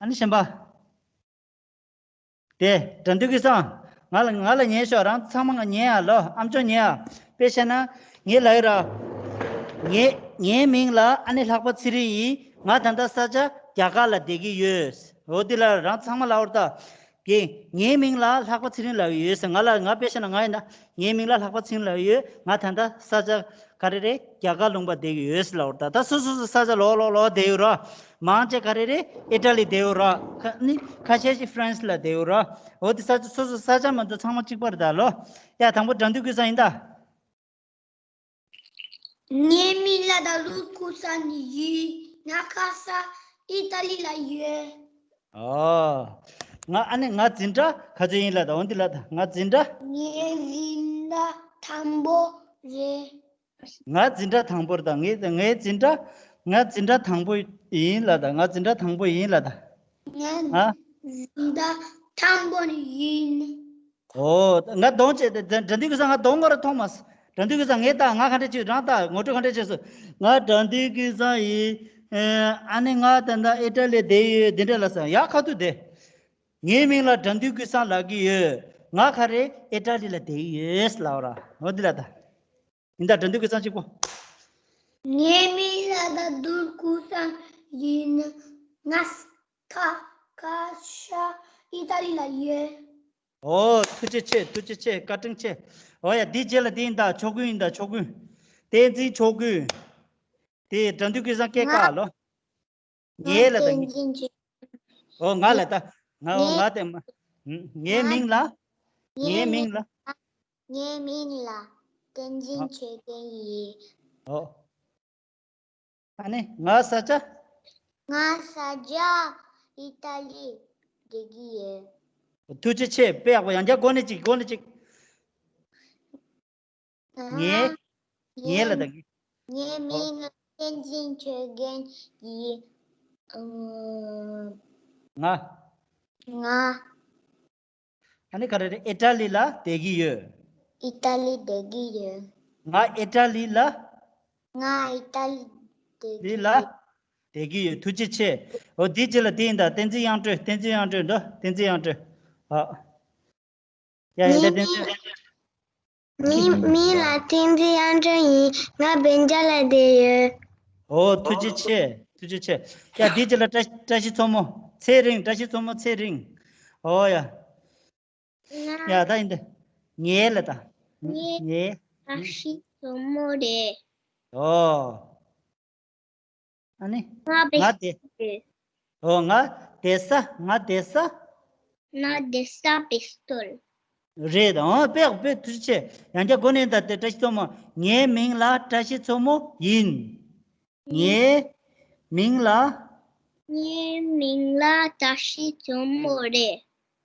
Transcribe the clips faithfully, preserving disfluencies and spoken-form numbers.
ཨ་ནི་གཞན་པ། དེ་དགྲ་འདུལ་གྱི་སང་། ང་ལ་ང་ལ་ཉན་ཤོག་རང་ཚང་མ་ང་ཉན་ཡ་ལོ། ཨམ་ཅོག་ཉན་ཡ། དཔེ་བཤད་ན། ངས་ལབ་ཡོད་ར། ངའི་ངའི་མིང་ལ་ཨ་ནི་ལྷག་པ་ཚེ་རིང་ཡིན། ང་ད་ལྟ་ས་ཆ་རྒྱ་གར་ལ་བསྡད་ཀྱི་ཡོད། འོ་དེ་ལ་རང་ཚང་མ་ལབ་འོར་ད། དེ་ངའི་མིང་ལ་ལྷག་པ་ཚེ་རིང་ལབ་ཡོད་ཟེར། ང་ལ་ང་དཔེ་བཤད་ན་ང་ཡིན་ན། ངའི་མིང་ལ་ལྷག་པ་ཚེ་རིང་ལབ་ཡོད། ང་ད་ལྟ་ས་ཆ་ག་རེ་རེད། རྒྱ་གར་ལུང་པ་བསྡད་ཀྱི་ཡོད་ཟེར་ལབ་འོར་ད། ད་སོ་སོ་སོ་ས་ཆ་ལོག་ལོག་ལོག་བསྡད་ཡོད་ར། མང་ཆེ་ག་རེ་རེད། ཨི་ཊ་ལི་བསྡད་ཡོད་ར། ཁ་ནི་ཁ་ཤས་ཤིག་ཧྥ་རན་སི་ལ་བསྡད་ཡོད་ར། འོ་དེ་ས་ཆ་སོ་སོ་ས་ཆ་མ་གཏོགས་ཚང་མ་གཅིག་པ་རེད་ད་ལོ། ཡ་དང་པོ་དགྲ་འདུལ་ཀུན་བཟང་ཡིན་ད། ངའི་མིང་ལ་ད་ལུ་ཀུ་སང་ཡིན། ང་ཁ་ས་ཨི་ཏ་ལི་ལ་ཡོད། ཨོ། ང་ཨ་ནི་ང་འཛིན་གྲྭ་ག་ཚོད་ཡིན་ལ་ད། འོན་ཏེ་ལ་ད་ང་འཛིན་གྲྭ། ངའི་འཛིན་གྲྭ་དང་པོ་རེད། ང་འཛིན་གྲྭ་དང་པོ་རེད་ད། ངའི་ངའི་འཛིན་གྲྭ། ང་འཛིན་གྲྭ་དང་པོ་ཡིན་ལ་ད། ང་འཛིན་གྲྭ་དང་པོ་ཡིན་ལ་ད། ང་ཨ། འཛིན་གྲྭ་དང་པོ་ཡིན། ཨོ། ང་གདོང་བྱས་ཏེ་དགྲ་འདུལ་ཀུན་བཟང་ང་གདོང་ངོ་ར་མཐོང་མ་སོང་། དགྲ་འདུལ་ཀུན་བཟང་ངས་ད་ང་ག་འདྲ་བྱས། རང་ད་ངོ་སྤྲོད་ག་འདྲ་བྱས་སོང་། ང་དགྲ་འདུལ་ཀུན་བཟང་ཡིན། ཨ་ནི་ང་ད་ལྟ་ཨི་ཏ་ལི་བསྡད་ཡོད་འདི་འདྲ་ལ་ས་ཡག་ཁ་ཐུག་དེ། ངའི་མིང་ལ་དགྲ་འདུལ་ཀུན་བཟང་ལབ་ཀྱི་ཡོད། ང་ག་རེ་ཨི་ཏ་ལི་ལ་བསྡད་ཡོད་ལབ་ར། འོ་འདི་ལ་ད། ཡིན་ད་དགྲ་འདུལ་ཀུན་བཟང་གཅིག་པོ། ངའི་མིང་ལ་ད་འདུལ་ཀུན་བཟང་ཡིན། ང་ཁ་ཁ་ཤ་ཨི་ཏ་ལི་ལ་ཡོད། ཨོ་ཐུགས་རྗེ་ཆེ་ཐུགས་རྗེ་ཆེ། བཀའ་དྲིན་ཆེ། ཨོ་ཡ་འདི་རྗེས་ལ་འདི་ཡིན་ད། ཕྱོགས་ཀུན་ཡིན་ད། ཕྱོགས་ཀུན། བསྟན་འཛིན་ཕྱོགས་ཀུན། དེ་དགྲ་འདུལ་ཀུན་བཟང་སྐད་ཀ་ལོ། ངའི་ལ་ད་ངའི། ཨོ་ང་ལ་ད། ང་ཨོ་ང་དེ་མ། ངའི་མིང་ལ། ངའི་མིང་ལ། ངའི་མིང་ལ་བསྟན་འཛིན་ཆོས་རྒྱན་ཡིན། ཨོ། ཨ་ནི་ང་ས་ཆ། ང་ས་ཆ་ཨི་ཏ་ལི་བསྡད་ཀྱི་ཡོད། ཐུགས་རྗེ་ཆེ། དཔེ་ཡག་པོ། ཡང་བསྐྱར་འགོ་ནས་གཅིག་འགོ་ནས་གཅིག་ངའི། ངའི་ལ་ད་ངའི། ངའི་མིང་ལ་བསྟན་འཛིན་ཆོས་རྒྱན་ཡིན། ང་། ང་། ང་། ཨ་ནི་ག་རེ་རེད། ཨི་ཏ་ལི་ལ་བསྡད་ཀྱི་ཡོད། ཨི་ཏ་ལི་བསྡད་ཀྱི་ཡོད། ང་ཨི་ཏ་ལི་ལ། ང་ཨི་ཏ་ལི་བསྡད་ལི་ཀྱི་ལ། ཡོད། བསྡད་ཀྱི་ཡོད། ཐུགས་རྗེ་ཆེ། འོ་འདི་རྗེས་ལ་འདི་ཡིན་ད། བསྟན་འཛིན་དབྱངས་སྒྲོན། བསྟན་འཛིན་དབྱངས་སྒྲོན་འདུག་བསྟན་འཛིན་དབྱངས་སྒྲོན། ཨ། ཡ་ཡ་ངའི་བསྟན་འཛིན། མིང་མིང་ལ་བསྟན་འཛིན་དབྱངས་སྒྲོན་ཡིན། ང་བན་ཇ་ལ་བསྡད་ཡོད། ཨོ་ཐུགས་རྗེ་ཆེ། ཐུགས་རྗེ་ཆེ། ཡ་འདི་རྗེས་ལ་བཀྲ་བཀྲ་ཤིས་མཚོ་མོ་ཚེ་རིང་། བཀྲ་ཤིས་མཚོ་མོ་ཚེ་རིང་། ཨོ་ཡ། ང་ཡ་ད་ཡིན་ད། ངའི་ལ་ད། ངའི། ངའི། བཀྲ་ཤིས་མཚོ་མོ་རེད། ཨོ། ཨ་ནི། ང་བེ། ང་དེ། ཨོ་ང་བསྡད་ས། ང་བསྡད་ས། ང་བསྡད་ས་བེ་སྟོལ། རེད། ཨོ་དཔེ་དཔེ་ཐུགས་རྗེ་ཆེ། ཡང་བསྐྱར་འགོ་ནས་ད་དེ་བཀྲ་ཤིས་མཚོ་མོ། ངའི་མིང་ལ་བཀྲ་ཤིས་མཚོ་མོ་ཡིན། ངའི་མིང་ལ། ངའི་མིང་ལ་བཀྲ་ཤིས་མཚོ་མོ་རེད།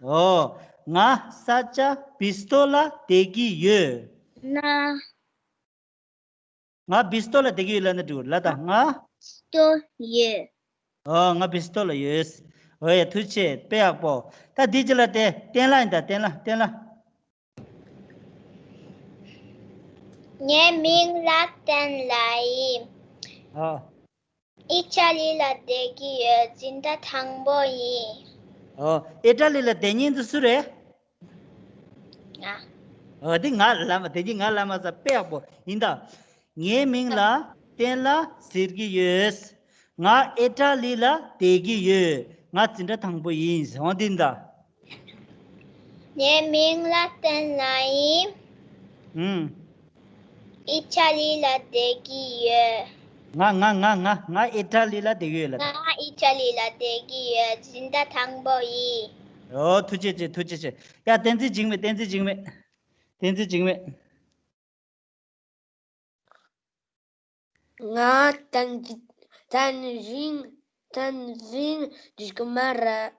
ཨོ། ང་ས་ཆ་བེ་སྟོལ་ལ་བསྡད་ཀྱི་ཡོད། ང་། ང་བེ་སྟོལ་ལ་བསྡད་ཀྱི་ཡོད་ལབ་ན་འགྲིག་གོ་ལ་ད་ང་། སྟོལ་ཡོད། ཨོ་ང་བེ་སྟོལ་ལ་ཡོད། ཨོ་ཡ་ཐུགས་རྗེ་ཆེ། དཔེ་ཡག་པོ། ད་འདི་རྗེས་ལ་དེ་བསྟན་ལ་ཡིན་ད། བསྟན་ལ་བསྟན་ལ། ངའི་མིང་ལ་བསྟན་ལ་ཡིན། ཨོ། ཨི་ཊ་ལི་ལ་བསྡད་ཀྱི་ཡོད། འཛིན་གྲྭ་དང་པོ་ཡིན། ཨོ། ཨི་ཊ་ལི་ལ་བསྡད་མཁན་དེ་སུ་རེད། ང་། ཨོ་འདི་ང་ལ་མ་བསྡད་ཀྱི་ང་ལ་མ་ཟ་དཔེ་ཡག་པོ་ཡིན་ད། ངའི་མིང་ལ་བསྟན་ལ་ཟེར་གྱི་ཡོད། ང་ཨི་ཊ་ལི་ལ་བསྡད་ཀྱི་ཡོད། ང་འཛིན་གྲྭ་དང་པོ་ཡིན། འོ་འདི་ཡིན་ད། ངའི་མིང་ལ་བསྟན་ལ་ཡིན། ཨུམ། ཨི་ཊ་ལི་ལ་བསྡད་ཀྱི་ཡོད། ང་ང་ང་ང་ང་ཨི་ཊ་ལི་ལ་བསྡད་ཀྱི་ཡོད་ལ། ང་ཨི་ཊ་ལི་ལ་བསྡད་ཀྱི་ཡོད། འཛིན་གྲྭ་དང་པོ་ཡིན། ཨོ་ཐུགས་རྗེ་ཆེ། ཐུགས་རྗེ་ཆེ། ཡ་བསྟན་འཛིན་འཇིགས་མེད། བསྟན་འཛིན་འཇིགས་མེད། བསྟན་འཛིན་འཇིགས་མེད། ང་བསྟན་བསྟན་རིང་བསྟན་རིང་འཇིགས་མེད་རེད།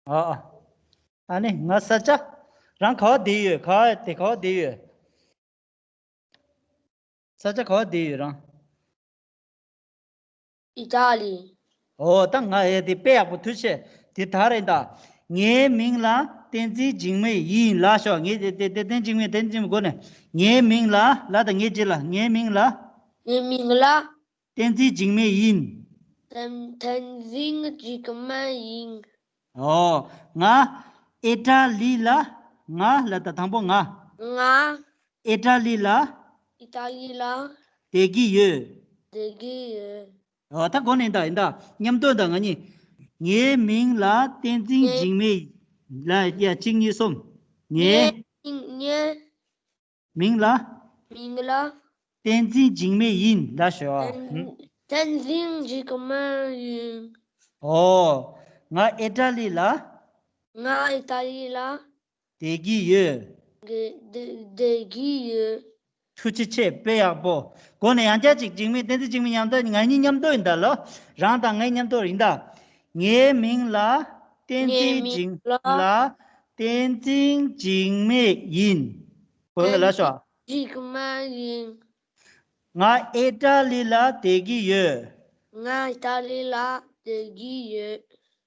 ཨ་ཨ། ཨ་ནི་ང་ས་ཆ། རང་ག་བ་བསྡད་ཡོད། ག་བ་དེ་ག་བ་བསྡད་ཡོད། ས་ཆ་ག་བ་བསྡད་ཡོད་རང་། ཨི་ཏཱ་ལི། ཨོ་ད་ང་ཨེ་དེ་དཔེ་ཡག་པོ་ཐུགས་རྗེ་ཆེ། དེ་ད་རེད་ད། ངའི་མིང་ལ་བསྟན་འཛིན་འཇིགས་མེད་ཡིན་ལབ་ཤོག་ངས་དེ་དེ་དེ་བསྟན་འཇིགས་མེད། བསྟན་འཇིགས་མེད་སྒོ་ནས། ངའི་མིང་ལ་ལབ་ད། ངའི་རྗེས་ལ། ངའི་མིང་ལ། ངའི་མིང་ལ། བསྟན་འཛིན་འཇིགས་མེད་ཡིན། བསྟན་བསྟན་འཛིན་འཇིགས་མེད་ཡིན། ཨོ། ང་ཨི་ཏྲ་ལི་ལ། ང་ལ་ད་དང་པོ་ང་། ང་ཨི་ཏྲ་ལི་ལ། ཨི་ཏྲ་ལི་ལ། བསྡད་ཀྱི་ཡོད། བསྡད་ཀྱི་ཡོད། ཨོ་ད་གོ་ནས་ད་ཡིན་ད་མཉམ་དུ་ད་ང་གཉིས། ངའི་མིང་ལ་བསྟན་འཛིན་ངའི་འཇིགས་མེད། ལ་ཡ་གཅིག་གཉིས་གསུམ། ངའི་ངའི་ངའི་མིང་ལ། མིང་ལ། བསྟན་འཛིན་འཇིགས་མེད་ཡིན་ལ་ཞོ། བསྟན་བསྟན་འཛིན་འཇིགས་མེད་ཡིན། ཨོ། ང་ཨི་ཏྲ་ལི་ལ། ང་ཨི་ཏྲ་ལི་ལ། བསྡད་ཀྱི་ཡོད། བསྡད་བསྡད་ཀྱི་ཡོད། ཐུགས་རྗེ་ཆེ། དཔེ་ཡག་པོ། གོ་ནས་ཡང་བསྐྱར་ཅིག་འཇིགས་མེད། བསྟན་འཛིན་འཇིགས་མེད། མཉམ་དུ་ང་གཉིས་མཉམ་དུ་ཡིན་ད་ལོ། རང་དང་ངའི་མཉམ་དུ་ཡིན་ད། ངའི་མིང་ལ་བསྟན་ངའི་འཛིན་མིང་འཇིགས་ལ། ལ་བསྟན་འཛིན་འཇིགས་མེད་ཡིན། བོད་ལ་ཤོག་འཇིགས་མེད་ཡིན། ང་ཨི་ཏྲ་ལི་ལ་བསྡད་ཀྱི་ཡོད། ང་ཨི་ཏྲ་ལི་ལ་བསྡད་ཀྱི་ཡོད།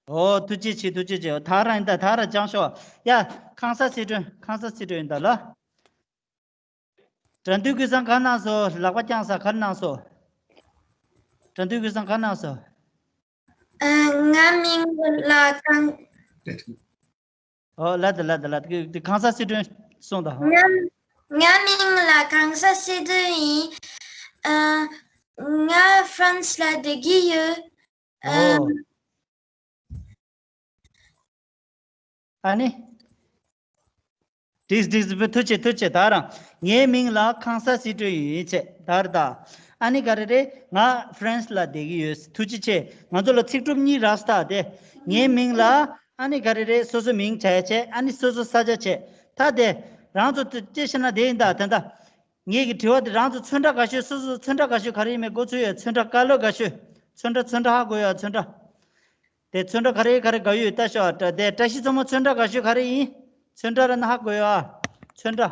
ཨོ་ཐུགས་རྗེ་ཆེ། ཐུགས་རྗེ་ཆེ། ད་རང་ཡིན་ད། ད་རང་བཅང་ཤོག་ཡ། ཁང་གསར་སི་ཁྲོན། ཁང་གསར་སི་ཁྲོན་ཡིན་ད་ལ། དགྲ་འདུལ་ཀུན་བཟང་ག་གནང་སོ། ལག་པ་བརྐྱངས་ས་ག་གནང་སོ། དགྲ་འདུལ་ཀུན་བཟང་ག་གནང་སོ། ཨ། ང་མིང་ལ་གང་། ཨོ་ལ་དེ་ལ་དེ་ལ་དེ་གང་ས་སི་ཁྲོན་སོང་དང་། ང་ང་མིང་ལ་གང་ས་སི་ཁྲོན་ཡིན། ཨ། ང་ཧྥ་རན་སི་ལ་བསྡད་ཀྱི་ཡོད། ཨ། ཨོ། ཨ་ནི། འགྲིག་འགྲིག་འགྲིག་ཐུགས་རྗེ་ཐུགས་རྗེ། ད་རང་ངའི་མིང་ལ་ཁང་གསར་སི་ཁྲོན་ཡིན་བྱས་ད་རེད་ད། ཨ་ནི་ག་རེ་རེད། ང་ཧྥ་རན་སི་ལ་བསྡད་ཀྱི་ཡོད། ཐུགས་རྗེ་ཆེ། ང་ཚོ་ལ་ཚིག་གྲུབ་གཉིས་རག་སྟ་དེ། ངའི་མིང་ལ་ཨ་ནི་ག་རེ་རེད། སོ་སོ་མིང་བྱས་བྱས། ཨ་ནི་སོ་སོ་ས་ཆ་བྱས། ད་དེ་རང་ཚོ་ཅི་བྱས་ན་དེ་ཡིན་ད། ད་ད། ངེད་ཀྱི་དྲི་བ་དེ་རང་ཚོ་ཚོན་ཁྲ་དགའ་ཤོས། སོ་སོ་ཚོན་ཁྲ་དགའ་ཤོས་ག་རེ་ཡིན་མིན་གོ་ཚོད་ཡོད། ཚོན་ཁྲ་ཀ་ལར་དགའ་ཤོས། ཚོན་ཁྲ་ཚོན་ཁྲ་ཧ་གོ་ཡོད། ཚོན་ཁྲ། དེ་ཚོན་ཁྲ་ག་རེ་ག་རེ་དགའ་ཡོད་ལྟ་ཤོག་དེ་བཀྲ་ཤིས་མཚོ་མོ་ཚོན་ཁྲ་དགའ་ཤོས་ག་རེ་ཡིན། ཚོན་ཁྲ་ར་ན་ཧ་གོ་ཡོད་ཨ། ཚོན་ཁྲ།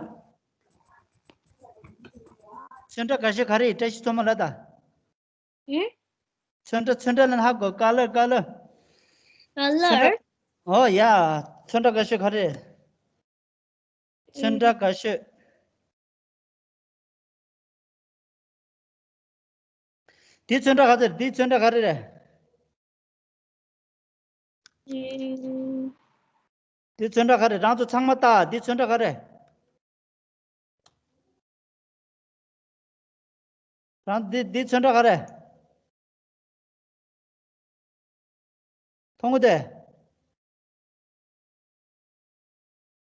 ཚོན་ཁྲ་དགའ་ཤོས་ག་རེ་ཡིན། བཀྲ་ཤིས་མཚོ་མོ་ལ་ད། ཨེ། ཚོན་ཁྲ་ཚོན་ཁྲ་ལ་ན་ཧ་གོ་ཀ་ལར་ཀ་ལར། ཀ་ལར། ཨོ་ཡ། ཚོན་ཁྲ་དགའ་ཤོས་ག་རེ། ཚོན་ཁྲ་དགའ་ཤོས། འདི་ཚོན་ཁྲ་ག་ཚོད་རེད། འདི་ཚོན་ཁྲ་ག་རེ་རེད། འདི་ཚོན་ཁྲ་ག་རེ། རང་ཚོ་ཚང་མ་ལྟ། འདི་ཚོན་ཁྲ་ག་རེ། རང་འདི་འདི་ཚོན་ཁྲ་ག་རེ། མཐོང་གི་འདུག་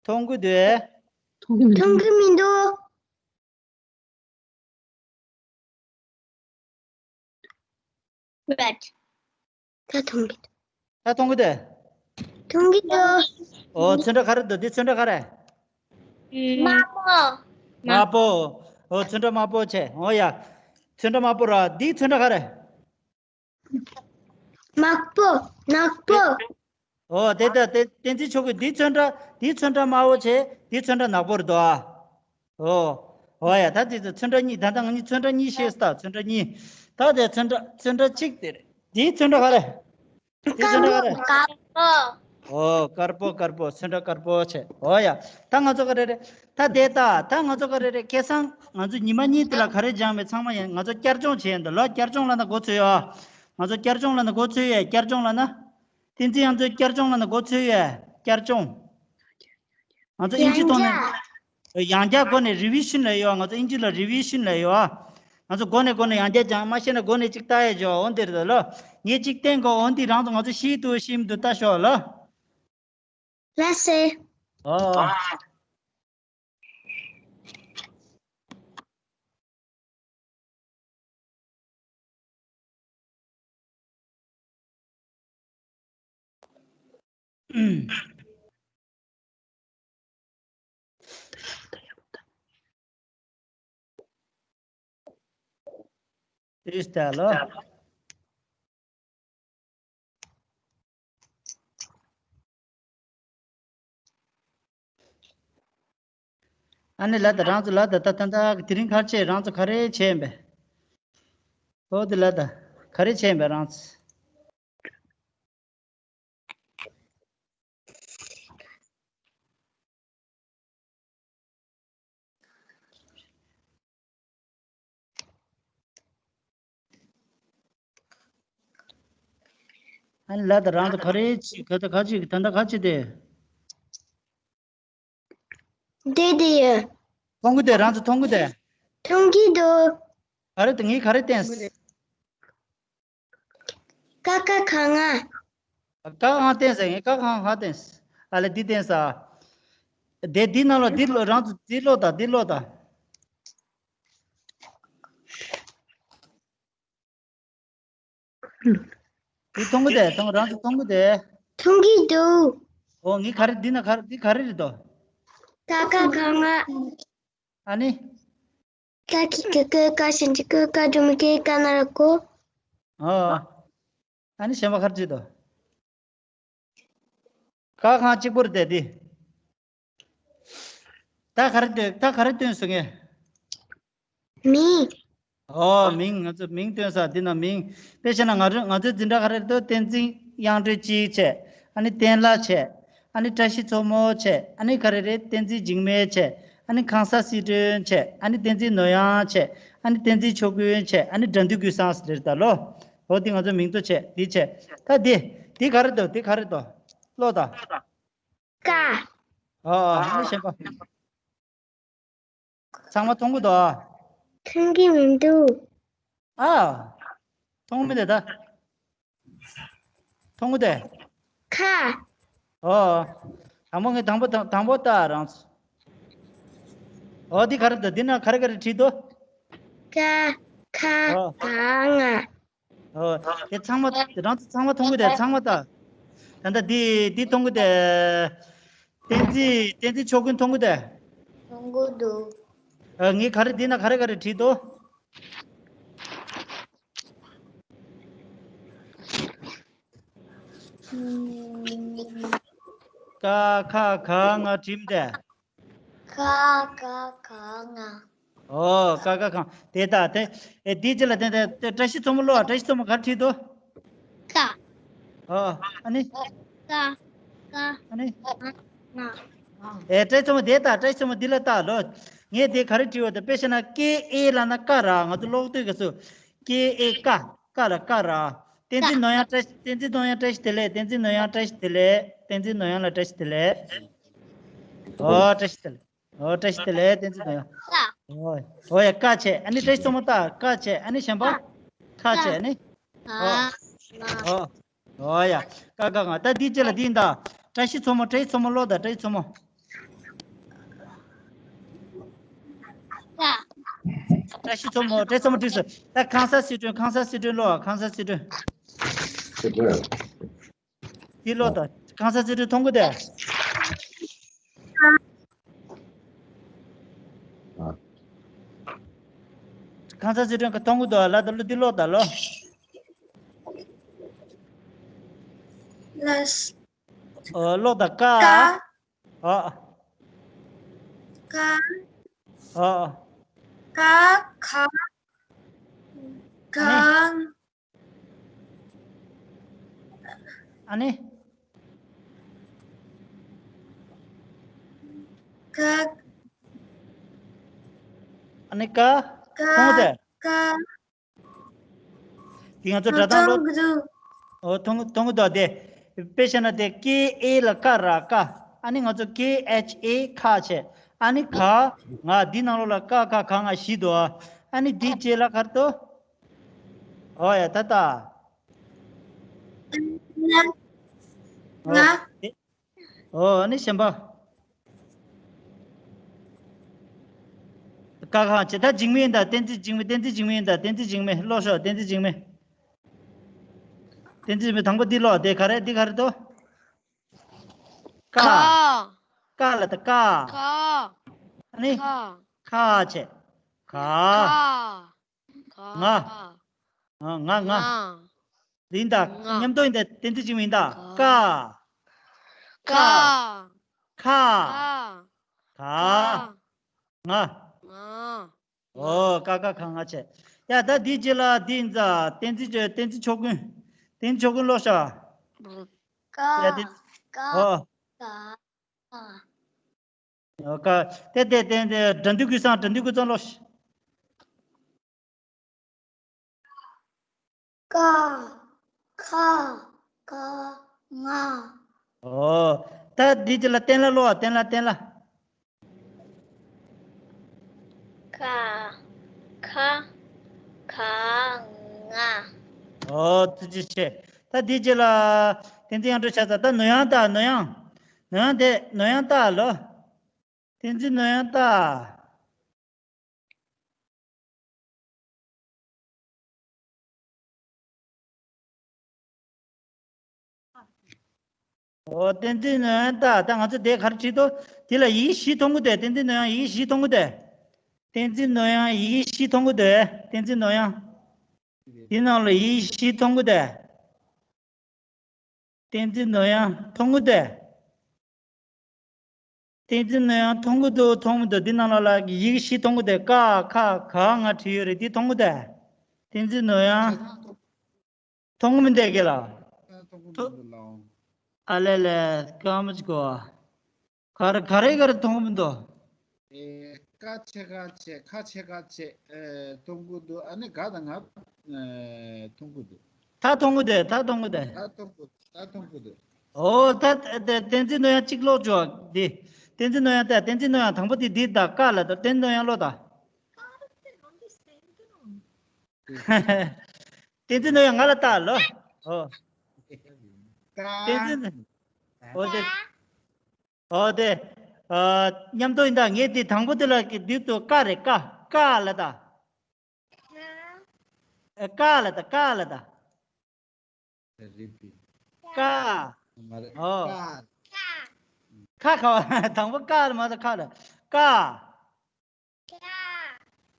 མཐོང་གི་འདུག་མཐོང་གི་མི་འདུག Red. ད་མཐོང་གི་འདུག་ད་མཐོང་གི་འདུག་མཐོང་གི་འདུག་ཨོ་ཚོན་ཁྲ་ག་རེ་འདུག་འདི་ཚོན་ཁྲ་ག་རེ། དམར་པོ། དམར་པོ། ཨོ་ཚོན་ཁྲ་དམར་པོ་བྱས། ཨོ་ཡ། ཚོན་ཁྲ་དམར་པོ་ར། འདི་ཚོན་ཁྲ་ག་རེ། ནག་པོ། ནག་པོ། ཨོ་དེ་ལྟ་དེ་བསྟན་འཛིན་ཆོས་སྐྱིད། འདི་ཚོན་ཁྲ་འདི་ཚོན་ཁྲ་དམར་པོ་བྱས། འདི་ཚོན་ཁྲ་ནག་པོ་རེད་དོ་ཨ། ཨོ། ཨོ་ཡ་ད་དེ་ཚོན་ཁྲ་གཉིས། ད་ལྟ་ང་གཉིས་ཚོན་ཁྲ་གཉིས་བཤད་སྟ། ཚོན་ཁྲ་གཉིས། ད་དེ་ཚོན་ཁྲ་ཚོན་ཁྲ་གཅིག་དེ་རེད། འདི་ཚོན་ཁྲ་ག་རེ། འདི་ཚོན་ཁྲ་ག་རེ། དཀར་པོ། ཨོ་དཀར་པོ་དཀར་པོ། ཚོན་ཁྲ་དཀར་པོ་བྱས། ཨོ་ཡ། ད་ང་ཚོ་ག་རེ་རེད། ད་དེ་ད་ད་ང་ཚོ་ག་རེ་རེད། སྐལ་བཟང་ང་ཚོ་ཉི་མ་གཉིས་དེ་ལ་ག་རེ་སྦྱངས་པའི་ཚང་མ་ཡིན། ང་ཚོ་བསྐྱར་སྦྱོང་བྱས་ཡིན་ད་ལོ། བསྐྱར་སྦྱོང་ལ་ན་གོ་ཚོད་ཡོད་ཨ། ང་ཚོ་བསྐྱར་སྦྱོང་ལ་ན་གོ་ཚོད་ཡོད། བསྐྱར་སྦྱོང་ལ་ན། བསྟན་འཛིན་ཡང་ཚོ་བསྐྱར་སྦྱོང་ལ་ན་གོ་ཚོད་ཡོད། བསྐྱར་སྦྱོང་། ང་ཚོ་ཨིན་ཇི་ཐོག་ནས་ཡང་བསྐྱར་སྒོ་ནས་རི་བི་ཤན་ལ་ཡོད། ང་ཚོ་ཨིན་ཇི་ལ་རི་བི་ཤན་ལ་ཡོད། ང་ཚོ་སྒོ་ནས་སྒོ་ནས་ཡང་བསྐྱར་སྦྱང་། མ་ཤེས་ན་སྒོ་ནས་ཅིག་ལྟ་ཡས་ཇོ། འོ་འདིར་ད་ལོ། ངས་ཅིག་བསྟན་གོ། འོ་འདི་རང་ཚོ་ང་ཚོ་ཤེས་འདུག་ཤེས་མི་འདུག་ལྟ་ཤོག་ལོ། ལགས་སེ། ཨོ། ཨིས་ཏ་ལོ། ཨ་ནི་ལ་ད་རང་ཚོ་ལ་ད་ད་ད་ད་དེ་རིང་ག་རེ་བྱས། རང་ཚོ་ག་རེ་བྱས་ཡིན་པས། ཨོ་དེ་ལ་ད་ག་རེ་བྱས་ཡིན་པས་རང་ཚོ། ཨ་ནི་ལ་ད་རང་ཚོ་ག་རེ་ཅིག་ག་ད་ག་ཅིག་ད་ད་ག་ཅིག་དེ། དེ་དེ་ཡོད། མཐོང་གི་དེ་རང་ཚོ་མཐོང་གི་དེ། མཐོང་གི་འདུག། ག་རེ་དེ་ངས་ག་རེ་བསྟན། ཀ་ཁ་ག་ང་། ཀ་གང་བསྟན་ཟེར་ངས་ཀ་གང་གང་བསྟན། ཨ་ལེ་འདི་བསྟན་ས། དེ་འདི་ནང་ལ་འདི་ལོ་རང་ཚོ་འདི་ལོ་ད་འདི་ལོ་ད། འདི་མཐོང་གི་དེ་མཐོང་རང་ཚོ་མཐོང་གི་དེ། མཐོང་གི་འདུག། ཨོ་ངས་ག་རེ་འདི་ན་ག་རེ་འདི་ག་རེ་རེད་དོ། ཀ་ཁ་ག་ང་། ཨ་ནི། ཀ་ཁི་གི་ཀི་ཀ་ཞབས་ཀྱུ་ཀི་ཀ་འགྲེང་བུ་ཀི་ཀ་ན་རོ་ཀོ། ཨོ། ཨ་ནི་གཞན་པ་ག་རེ་བྱེད་དོ། ཀ་གང་གཅིག་པོ་རེད་དེ་འདི། ད་ག་རེ་འདོན་ད་ག་རེ་འདོན་སོང་ངས། མིང་། ཨོ་མིང་ང་ཚོ་མིང་སྟོན་ས་འདི་ན་མིང་། དཔེ་བྱས་ན་ང་ཚོ་ང་ཚོའི་འཛིན་གྲྭ་ག་རེ་རེད་དོ། བསྟན་འཛིན་དབྱངས་སྒྲོན་གཅིག་བྱས། ཨ་ནི་བསྟན་ལ་བྱས། ཨ་ནི་བཀྲ་ཤིས་མཚོ་མོ་བྱས། ཨ་ནི་ག་རེ་རེད། བསྟན་འཛིན་འཇིགས་མེད་བྱས། ཨ་ནི་ཁང་གསར་སི་ཁྲོན་བྱས། ཨ་ནི་བསྟན་འཛིན་ནོར་གཡང་བྱས། ཨ་ནི་བསྟན་འཛིན་ཆོས་ཀུན་བྱས། ཨ་ནི་དགྲ་འདུལ་ཀུན་བཟང་ཟེར་ད་ལོ། འོ་འདི་ང་ཚོ་མིང་ཐོ་བྱས་འདི་བྱས། ད་འདི་འདི་ག་རེ་འདུག་འདི་ག་རེ་འདུག་ཀློག་དང་། ཀ། ཨོ་ཨོ་ཨ་ནི་གཞན་པ། ཚང་མ་མཐོང་གི་འདུག་ཨ། མཐོང་གི་མི་འདུག་ཨ། མཐོང་མི་འདུག་ད། མཐོང་གི་འདུག་ཁ། ཨོ། དང་པོ་ངས་དང་པོ་དང་དང་པོ་ལྟ་རང་། ཨོ་འདི་ག་རེ་འདུག་འདི་ན་ག་རེ་ག་རེ་བྲིས་འདུག་ཀ་ཁ་ཨོ། ག་ང་། ཨོ། དེ་ཚང་མ་རང་ཚོ་ཚང་མ་མཐོང་གི་དེ་ཚང་མ་ལྟ། ད་ལྟ་འདི་འདི་མཐོང་གི་དེ། བསྟན་འཛིན་བསྟན་འཛིན་ཆོས་ཀུན་མཐོང་གི་དེ། མཐོང་གི་འདུག་ཨ་ངས་ག་རེ་འདི་ན་ག་རེ་ག་རེ་བྲིས་འདུག་ཀ་ཁ་ག་ང་བྲིས་མི་དེ། ཀ་ཁ་ག་ང་། ཨོ་ཀ་ཁ་ག་ང་དེ་ད་དེ། ཨེ་འདི་ཅི་ལ་དེ་དེ་བཀྲ་ཤིས་མཚོ་མོ་ལོ་བཀྲ་ཤིས་མཚོ་མོ་ག་རེ་བྲིས་འདུག་ཀ། ཨོ་ཨ་ནི། ཀ། ཀ། ཨ་ནི། ང་། ཨེ་བཀྲ་ཤིས་མཚོ་མོ་དེ་ད་བཀྲ་ཤིས་མཚོ་མོ་འདི་ལ་ལྟ་ལོ། ངས་དེ་ག་རེ་བྲིས་བ་དེ་དཔེ་བཤད་ན་ཀེ་ཨེ་ལ་ན་ཀ་ར་ང་ཚོ་ཀློག་དུས་སྐབས་སུ། ཀེ་ཨེ་ཀ། ཀ་ལ་ཀ་ར། བསྟན་འཛིན་ནོར་གཡང་བཀྲ་བསྟན་འཛིན་ནོར་གཡང་བཀྲ་ཤིས་བདེ་ལེགས། བསྟན་འཛིན་ནོར་གཡང་བཀྲ་ཤིས་བདེ་ལེགས། བསྟན་འཛིན་ནོར་གཡང་ལ་བཀྲ་ཤིས་བདེ་ལེགས། ཨོ་བཀྲ་ཤིས་བདེ་ལེགས། ཨོ་བཀྲ་ཤིས་བདེ་ལེགས་བསྟན་འཛིན་ནོར་གཡང་། ཨོ་ཨོ་ཡ་ཀ་བྱས། ཨ་ནི་བཀྲ་ཤིས་མཚོ་མོ་ལྟ་ཀ་བྱས། ཨ་ནི་གཞན་པ། ཁ་བྱས་ཨ་ནི། ཨོ་ཨོ་ཨོ་ཡ། ཀ་ཀ་ང་ད་འདི་ཅི་ལ་འདི་ཡིན་ད། བཀྲ་ཤིས་མཚོ་མོ་བཀྲ་ཤིས་མཚོ་མོ་ཀློག་ད་བཀྲ་ཤིས་མཚོ་མོ། བཀྲ་ཤིས་མཚོ་མོ་བཀྲ་ཤིས་མཚོ་མོ་བྲིས་སོང་། ད་ཁང་གསར་སི་ཁྲོན་ཁང་གསར་སི་ཁྲོན་ཀློག་ཁང་གསར་སི་ཁྲོན། འདི་ཀློག་དང་ཁང་གསར་སི་ཁྲོན་མཐོང་གི་དེ། ཁང་གསར་སི་ཁྲོན་མཐོང་གི་འདུག་ལ་ད་ལོ་འདི་ཀློག་དང་ལོ། ལས། ཨོ་ཀློག་དང་ཀ། ཀ། ཨ། ཀ། ཨ། ཀ་ཁ་ག་ང་། ཨ་ནི། ཀ། ཨ་ནི་ཀ། ཀ་མཐོང་དེ། ཀ། དེ་ང་ཚོ་སྒྲ་གདངས་ཀློག་ཨོ་མཐོང་མཐོང་གི་འདུག་དེ། དཔེ་བཤད་ན་དེ་ཀེ་ཨེ་ལ་ཀ་ར་ཀ། ཨ་ནི་ང་ཚོ་ཀེ་ཨེཆ་ཨེ་ཁ་བྱས། ཨ་ནི་ག་ང་། འདི་ནང་ལོགས་ལ་ཀ་ཁ་ག་ང་བཞི་འདུག་ཨ་ནི་འདི་རྗེས་ལ་ག་རེ་འདུག་ཨོ་ཡ་ད་ད། ང་། ང་། ཨོ་ཨ་ནི་གཞན་པ། ཀ་ཁ་ཆེ་ད་འཇིགས་མེད་ཡིན་ད། བསྟན་འཛིན་འཇིགས་མེད། བསྟན་འཛིན་འཇིགས་མེད་ཡིན་ད། བསྟན་འཛིན་འཇིགས་མེད་ཀློག་ཤོག་བསྟན་འཛིན་འཇིགས་མེད། བསྟན་འཛིན་འཇིགས་མེད་དང་པོ་འདི་ཀློག་དེ་ག་རེ་འདི་ག་རེ་འདུག་ཀ། ཁ། ཀ་ལ་ད་ཀ། ཁ། ཨ་ནི། ཁ། ཁ་ཆེ། ག། ཁ། ག། ང་། ང་། ང་། ང་། ང་། ཡིན་ད། ང་། མཉམ་དུ་ཡིན་ད། བསྟན་འཛིན་འཇིགས་མེད་ཡིན་ད། ཀ། ཀ། ཀ། ཁ། ཁ། ཁ། ང་། ང་། ང་། ང་། ཨོ་ཀ་ཁ་ག་ང་བྱས། ཡ་ད་འདི་རྗེས་ལ་འདི་ཡིན་ད། བསྟན་འཛིན་བསྟན་འཛིན་ཆོས་ཀུན། བསྟན་འཛིན་ཆོས་ཀུན་ཀློག་ཤོག་ཀ། ཡ་འདི། ཀ། ཨོ། ཀ། ཀ། ཨོ་ཀ། དེ་དེ་དེ་དེ་དགྲ་འདུལ་ཀུན་བཟང་། དགྲ་འདུལ་ཀུན་བཟང་ཀློག་ཤོག་ཀ། ཁ། ཀ་ང་། ཨོ། ད་འདི་ཅི་ལ་བསྟན་ལ་ཀློག་ཨ། བསྟན་ལ་བསྟན་ལ། ཀ་ཁ་ག་ང་། ཨོ་ཐུགས་རྗེ་ཆེ། ད་འདི་ཅི་ལ་བསྟན་འཛིན་དབྱངས་སྒྲོལ་ཆ་ཚ། ད་ནོར་དབྱངས་ལྟ། ནོར་དབྱངས། ནོར་དབྱངས་དེ་ནོར་དབྱངས་ལྟ་ལོ། བསྟན་འཛིན་ནོར་དབྱངས་ལྟ། ཨོ། བསྟན་འཛིན་ནོར་དབྱངས་ལྟ། ད་ང་ཚོ་དེ་ག་རེ་བྲིས་འདུག་དེ་ལ་ཡི་གེ་བཞི་མཐོང་གི་འདུག་བསྟན་འཛིན་ནོར་དབྱངས་ཡི་གེ་བཞི་མཐོང་གི་འདུག་བསྟན་འཛིན་ནོར་དབྱངས་ཡི་གེ་བཞི་མཐོང་གི་འདུག་བསྟན་འཛིན་ནོར་དབྱངས། དེ་ནང་ལ་ཡི་གེ་བཞི་མཐོང་གི་འདུག་བསྟན་འཛིན་ནོར་དབྱངས་མཐོང་གི་འདུག་བསྟན་འཛིན་ནོར་དབྱངས་མཐོང་གི་འདུག་མཐོང་མི་འདུག་འདི་ནང་ལོགས་ལ་ཡི་གེ་བཞི་མཐོང་གི་འདུག་ཀ་ཁ་ག་ང་བྲིས་ཡོད་རེད། འདི་མཐོང་གི་འདུག་བསྟན་འཛིན་ནོར་དབྱངས་མཐོང་གི་མི་འདུག་གས་ལ། ཨ་ལེ་ལེ། སྐར་མ་ཅིག་གོ་ག་རེ་ག་རེ་ག་རེ་མཐོང་གི་མི་འདུག་ཨེ། ཀ་ཆེ་ཁ་ཆེ་ཁ་ཆེ་ཁ་ཆེ། ཨེ། མཐོང་གི་འདུག་ཨ་ནི་ག་དང་ང་། ཨེ། མཐོང་གི་འདུག་ད་མཐོང་གི་འདུག་ད་མཐོང་གི་འདུག་ད་མཐོང་གི་འདུག་ད་མཐོང་གི་འདུག་ཨོ། ད་ད་བསྟན་འཛིན་ནོར་དབྱངས་གཅིག་ཀློག་ཅོག་འདི། བསྟན་འཛིན་ནོར་དབྱངས་ལྟ། བསྟན་འཛིན་ནོར་དབྱངས། དང་པོ་དེ་འདི་ལྟ། ཀ་ལ་ལྟ། བསྟན་འཛིན་ནོར་དབྱངས་ཀློག་ད། བསྟན་འཛིན་ནོར་དབྱངས་ང་ལ་ལྟ་ལོ། ཨོ། བསྟན་འཛིན། ཨོ་དེ། ཨོ་དེ། ཨ། མཉམ་དུ་ཡིན་ད། ངས་དེ་དང་པོ་དེ་ལ་གི་དུས་དུ་ཀ་རེད། ཀ། ཀ་ལ་ལྟ། ཨེ། ཀ་ལ་ལྟ། ཀ་ལ་ལྟ། རེད་པས། ཀ། མ་རེད། ཨོ། ཀ། ཁ་ཁ་བ། དང་པོ་ཀ་ལ་མ་ལྟ། ཁ་ལ། ཀ།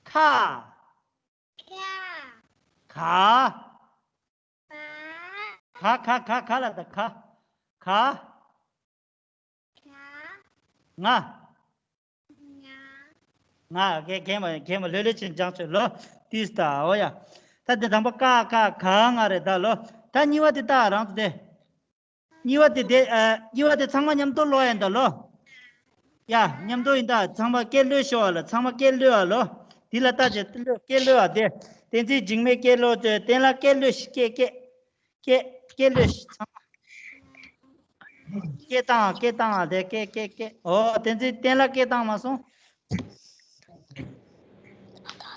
ཁ། ཁ། ཁ། ཁ་ཁ་ཁ་ཁ་ལ་ལྟ། ཁ། ཁ། ང་། ང་། ང་། ག་ག་མ་ག་མ་ལྷོད་ལྷོད་ཅིག་སྦྱང་ཆོག་ལོ། ཏིས་ད། ཨོ་ཡ། ད་དེ་དང་པོ་ཀ་ཁ་ག་ང་རེད་ད་ལོ། ད་གཉིས་པ་དེ་ད་རང་དུ་དེ། གཉིས་པ་དེ་དེ། ཨ། གཉིས་པ་དེ་ཚང་མ་མཉམ་དུ་ཀློག་ཡ་ད་ལོ། ཡ། མཉམ་དུ་ཡིན་ད། ཚང་མ་སྐད་ལོད་ཤོག་ཨ་ལ། ཚང་མ་སྐད་ལོད་ཨ་ལོ། དེ་ལ་ལྟ་བྱེད། སྐད་ལོད་ཨ་དེ། བསྟན་འཛིན་འཇིགས་མེད་སྐད་ལོད་དེ། བསྟན་ལ་སྐད་ལོད་ཤིག་སྐད་སྐད། སྐད་སྐད་ལོད་ཤིག་ཚང་མ། སྐད་བཏང་། སྐད་བཏང་། དེ་སྐད་སྐད་སྐད། ཨོ། བསྟན་འཛིན་བསྟན་ལ་སྐད་བཏང་མ་སོང་།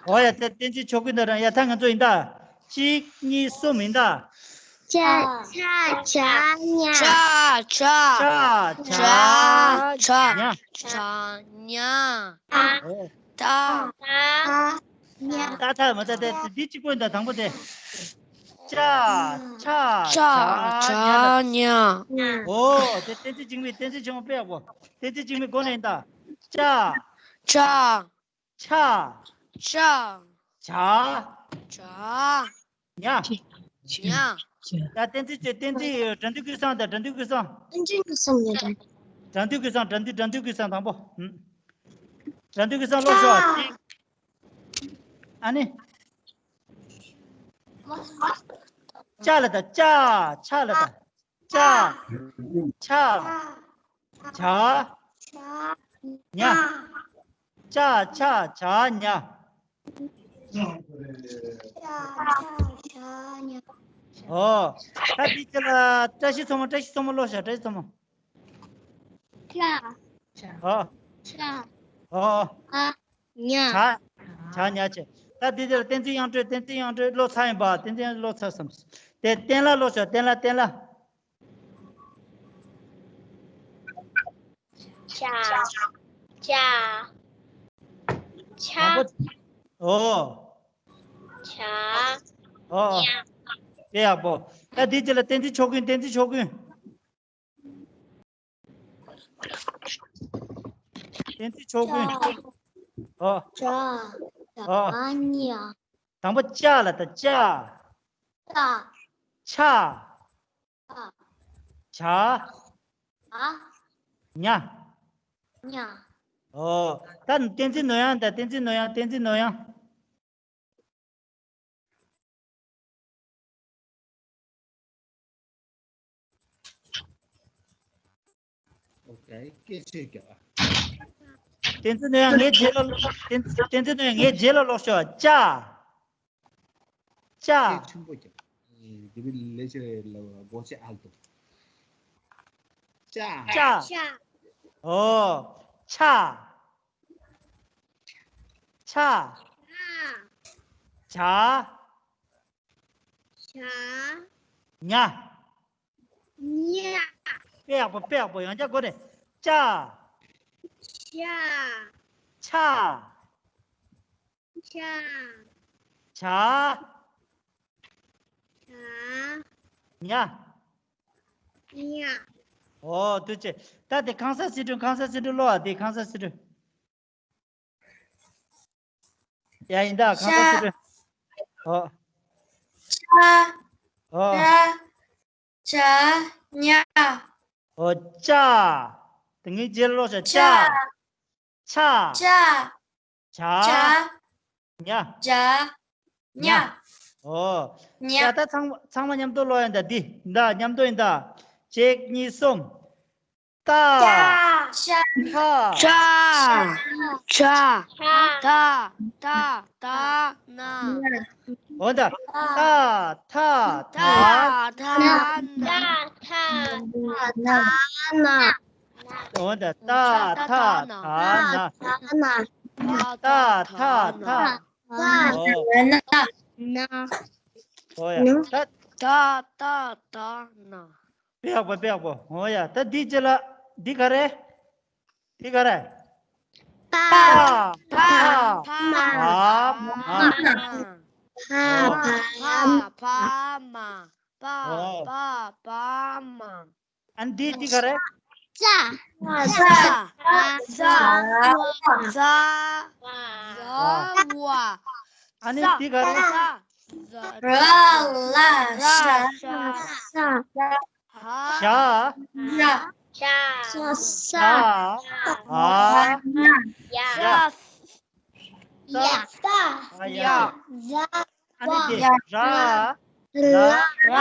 ཨོ་ཡ། དེ་བསྟན་འཛིན་ཆོས་ཀུན་དང་རང་། ཡ། ད་ང་ཚོ་ཡིན་ད། གཅིག་གཉིས་གསུམ་ཡིན་ད། ཅ་ཆ་ཇ་ཉ། ཅ་ཆ་ཇ་ཇ་ཉ། ཇ་ཉ། ཨོ། ད། ད། ཉ། ད་ད་མ་ད་དེ་འདི་གཅིག་པོ་ཡིན་ད། དང་པོ་དེ། ཅ་ཆ་ཅ་ཇ་ཇ་ཉ། ཉ། ཨོ། དེ་བསྟན་འཛིན་འཇིགས་མེད། བསྟན་འཛིན་ཆེན་མོ་དཔེ་ཡག་པོ། བསྟན་འཛིན་འཇིགས་མེད་མགོ་ནས་ཡིན་ད། ཅ་ཇ་ཆ་ཇ་ཇ་ཇ་ཉ། ཉ། ད་བསྟན་འཛིན་ཅེ། བསྟན་འཛིན་དགྲ་འདུལ་ཀུན་བཟང་དང་། དགྲ་འདུལ་ཀུན་བཟང་། བསྟན་འཛིན་ཀུན་བཟང་ཉ། དགྲ་འདུལ་ཀུན་བཟང་། དགྲ་འདུལ། དགྲ་འདུལ་ཀུན་བཟང་དང་པོ། ཨུམ། དགྲ་འདུལ་ཀུན་བཟང་ཀློག་ཤོག་ཨ་ནི། ཅ་ལ་ད། ཅ། ཆ་ལ་ད། ཅ། ཆ། ཇ། ཉ། ཅ་ཆ་ཇ་ཉ། ཨོ། ད་འདི་ཅི་ལ། བཀྲ་ཤིས་མཚོ་མོ། བཀྲ་ཤིས་མཚོ་མོ་ཀློག་ཤག་བཀྲ་ཤིས་མཚོ་མོ། ཅ། ཨོ། ཆ། ཨ། ཉ། ཇ། ཇ་ཉ་བྱས། ད་འདི་དེར་བསྟན་འཛིན་དབྱངས་སྒྲོལ། བསྟན་འཛིན་དབྱངས་སྒྲོལ་ཀློག་ཚར་ཡིན་པ། བསྟན་འཛིན་དབྱངས་སྒྲོལ་ཀློག་ཚར་བསམ། དེ་བསྟན་ལ་ཀློག་ཤོག་བསྟན་ལ། བསྟན་ལ། ཅ། ཅ། ཆ། ཨོ། ཇ། ཨོ། ཉ། དེ་ཡག་པོ། ད་འདི་ཅི་ལ། བསྟན་འཛིན་ཆོས་ཀུན། བསྟན་འཛིན་ཆོས་ཀུན། བསྟན་འཛིན་ཆོས་ཀུན། ཨོ། ཅ། ཨོ། ཇ་ཉ། དང་པོ་ཅ་ལ་ད། ཅ། ཅ། ཆ། ཇ། ཇ། ཉ། ཉ། ཨོ། ད་བསྟན་འཛིན་ནོར་དབྱངས་ད། བསྟན་འཛིན་ནོར་དབྱངས། བསྟན་འཛིན་ནོར་དབྱངས། ཨོ་ཁེ། སྐད་ཆ་རྒྱག་བསྟན་འཛིན་ནོར་དབྱངས་ངའི་རྗེས་ལ། བསྟན་བསྟན་འཛིན་ནོར་དབྱངས་ངའི་རྗེས་ལ་ཀློག་ཤོག་ཅ། ཅ། སྐད་ཆེན་པོ་རྒྱག་ཨེ། དེ་བི་ལེ་ཆེ་ལ་གོ་ཆེ་ཨལ་ཏོ། ཅ། ཅ། ཅ། ཨོ། ཆ། ཆ། ཆ། ཆ། ཉ། ཉ། དཔེ་ཡག་པོ། དཔེ་ཡག་པོ། ཡང་བསྐྱར་གོ་ནས། ཅ། ཅ། ཆ། ཆ། ཆ། ཆ། ཉ། ཉ། ཨོ། ཐུགས་རྗེ་ཆེ། ད་དེ་ཁང་གསར་སི་ཁྲོན། ཁང་གསར་སི་ཁྲོན་ཀློག་ཨ། དེ་ཁང་གསར་སི་ཁྲོན། ཡ། ཡིན་ད། ཁང་གསར་སི་ཁྲོན། ཨོ། ཆ། ཨོ། ཆ། ཆ། ཉ། ཨོ། ཅ། དེ་ངས་རྗེས་ཀློག་བྱ། ཅ། ཆ། ཆ། ཆ། ཆ། ཆ། ཉ། ཆ། ཉ། ཉ། ཨོ། ཉ། ཡ། ད་ཚང་མ། ཚང་མ་མཉམ་དུ་ཀློག་ཡ། ད་འདི། ད་མཉམ་དུ་ཡིན་ད། གཅིག་གཉིས། གསུམ། ཏ། ཏ། ཤ། ཤ། ཤ། ཏ། ཏ། ཏ། ན། འོ་ད། ཏ། ཐ། ཐ། ཏ། ཐ། ན། ཏ། ཐ། ཐ། ན། འོ་ད། ཏ། ཐ། ཐ། ན། ཏ། ཐ། ཐ། ན། ཨོ། ན། ཨོ་ཡ། ན། ད། ཏ། ཏ། ཏ། ན། དཔེ་ཡག་པོ། དཔེ་ཡག་པོ། ཨོ་ཡ། ད་འདི་རྗེས་ལ་འདི་ག་རེ། འདི་ག་རེ། པ། པ། པ། ཕ། ཕ། ཕ། ཕ། མ། ཕ། ཕ། མ། པ། ཨོ། པ། པ། མ། ཨ་ནི་འདི་འདི་ག་རེ། ཟ། ཟ། ཟ། ཟ། ཟ། ཟ། བ། ཨ་ནི་འདི་ག་རེ། ཟ། ཟ། ར། ལ། ཤ། ཤ། ཤ། ཧ། ཞ། ཞ། ཞ། ཞ། ཧ། ཡ། ཡ། ཡ། ས། ཡ། ཡ། ཨ་ནི་དེ། ར། ལ། ར།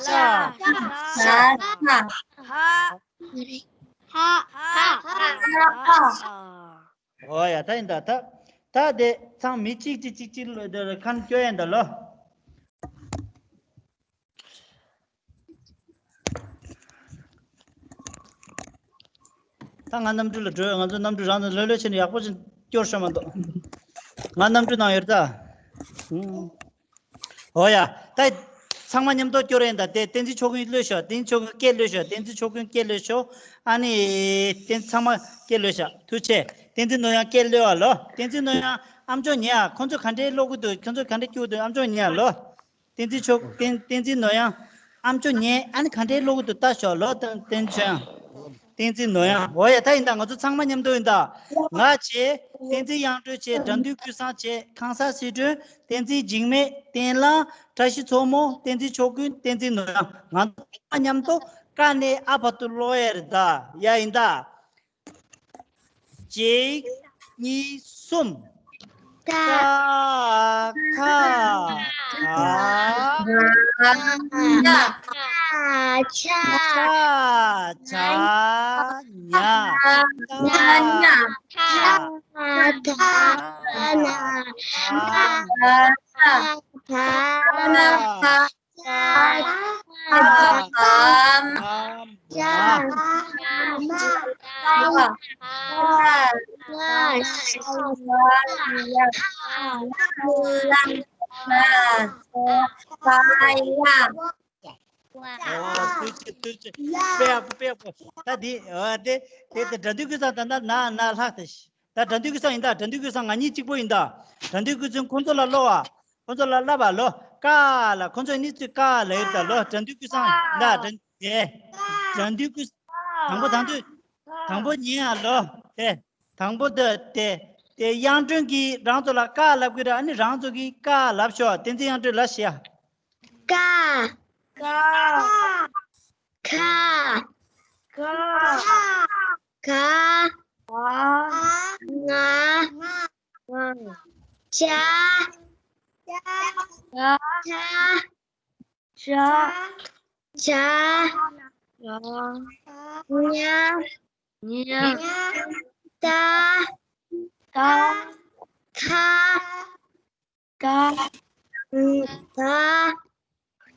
ལ། ཤ། ཤ། ཧ། ཧ། ཧ། ཧ། ཧ། ཨོ་ཡ། ད་ཡིན་ད། ད། ད་དེ་ཚང་མི་གཅིག་གཅིག་གཅིག་གཅིག་ལོ་དེ་ཁན་སྐྱོ་ཡན་ད་ལོ། ད་ང་གནམ་གྲུ་ལ་འགྲོ། ང་ཚོ་གནམ་གྲུ་རང་ཚོ་ལྷོད་ལྷོད་བྱས་ནས་ཡག་པོ་ཅིག་སྐྱོར་ཤོག་མ་གཏོགས། ང་གནམ་གྲུ་ནང་ཡོད་ད། ཨོ་ཡ། ད་ཚང་མ་མཉམ་དུ་སྐྱོར་ཡིན་ད། དེ་བསྟན་འཛིན་ཆོས་ཀུན་ལྷོད་ཤོག་བསྟན་འཛིན་ཆོས་ཀུན་སྐད་ལྷོད་ཤོག་བསྟན་འཛིན་ཆོས་ཀུན་སྐད་ལྷོད་ཤོག་ཨ་ནི་བསྟན། ཚང་མ་སྐད་ལྷོད་ཤོག་ཐུགས་རྗེ་ཆེ། བསྟན་འཛིན་ནོར་གཡང་སྐད་ལྷོད་ཨ་ལོ། བསྟན་འཛིན་ནོར་གཡང་། ཨམ་ཅོག་ཉན་ཨ། ཁོང་ཚོ་ག་འདྲའི་ཀློག་གི་འདུག་ཁོང་ཚོ་ག་འདྲའི་སྐྱོར་འདུག་ཨམ་ཅོག་ཉན་ཨ་ལོ། བསྟན་འཛིན་ཆོས། བསྟན། བསྟན་འཛིན་ནོར་གཡང་། ཨམ་ཅོག་ཉན། ཨ་ནི་ག་འདྲའི་ཀློག་གི་འདུག་ལྟ་ཤོག་ལོ། བསྟན། བསྟན་འཛིན་ཆོས་གཡང་། བསྟན་འཛིན་ནོར་གཡང་། འོ་ཡ། ད་ཡིན་ད། ང་ཚོ་ཚང་མ་མཉམ་དུ་ཡིན་ད། ང་བྱས། བསྟན་འཛིན་དབྱངས་སྒྲོལ་བྱས། དགྲ་འདུལ་ཀུན་བཟང་བྱས། ཁང་གསར་སི་ཁྲོན། བསྟན་འཛིན་འཇིགས་མེད། བསྟན་ལ། བཀྲ་ཤིས་མཚོ་མོ། བསྟན་འཛིན་ཆོས་ཀུན། བསྟན་འཛིན་ནོར་གཡང་། ང་ཚོ་ཚང་མ་མཉམ་དུ་ཀ་ནས་ཨ་བར་དུ་ཀློག་ཡ་རེད་ད། ཡ་ཡིན་ད། གཅིག་གཉིས། གསུམ། ཀ། ཁ། ག། ང་། ཆ། ཆ། ཉ། ཏ། ཏ། ན། ན། ད། ད། ད། ད། ད། ད། ཨོ། ཐུགས་རྗེ་ཆེ། ཐུགས་རྗེ་ཆེ། དཔེ་ཡག་པོ། དཔེ་ཡག་པོ། ད་འདི། ཨོ། དེ། དེ། དེ་དགྲ་འདུལ་ཀུན་བཟང་ད་ན། ན། ན་ལྷག་ད། ད་དགྲ་འདུལ་ཀུན་བཟང་ཡིན་ད། དགྲ་འདུལ་ཀུན་བཟང་ང་གཉིས་གཅིག་པོ་ཡིན་ད། དགྲ་འདུལ་ཀུན་བཟང་ཁོང་ཚོ་ལ་ཀློག་ཨ། ཁོང་ཚོ་ལ་བསླབ་པ་ལོ། ཀ་ལ། ཁོང་ཚོ་གཉིས་ཚུད་ཀ་ལ་ཡོད་ད་ལོ། དགྲ་འདུལ་ཀུན་བཟང་ད། དགྲ། དེ། དགྲ་འདུལ་ཀུན། དང་པོ་དང་དུས། དང་པོ་ཉན་ཨ་ལོ། དེ། དང་པོ་དེ། དེ། དེ་དབྱངས་སྒྲོན་གྱིས་རང་ཚོ་ལ་ཀ་ལབ་གི་རེད། ཨ་ནི་རང་ཚོ་གིས་ཀ་ལབ་ཤོག་བསྟན་འཛིན་དབྱངས་སྒྲོན་ལབ་ཤིག་ཨ། ཀ། ཀ། ཁ། ཁ། ཁ། ང་། ང་། ཅ། ཅ། ཅ། ཅ། ཅ། ཉ། ཉ། ཏ། ཏ། ཐ། ད། ད།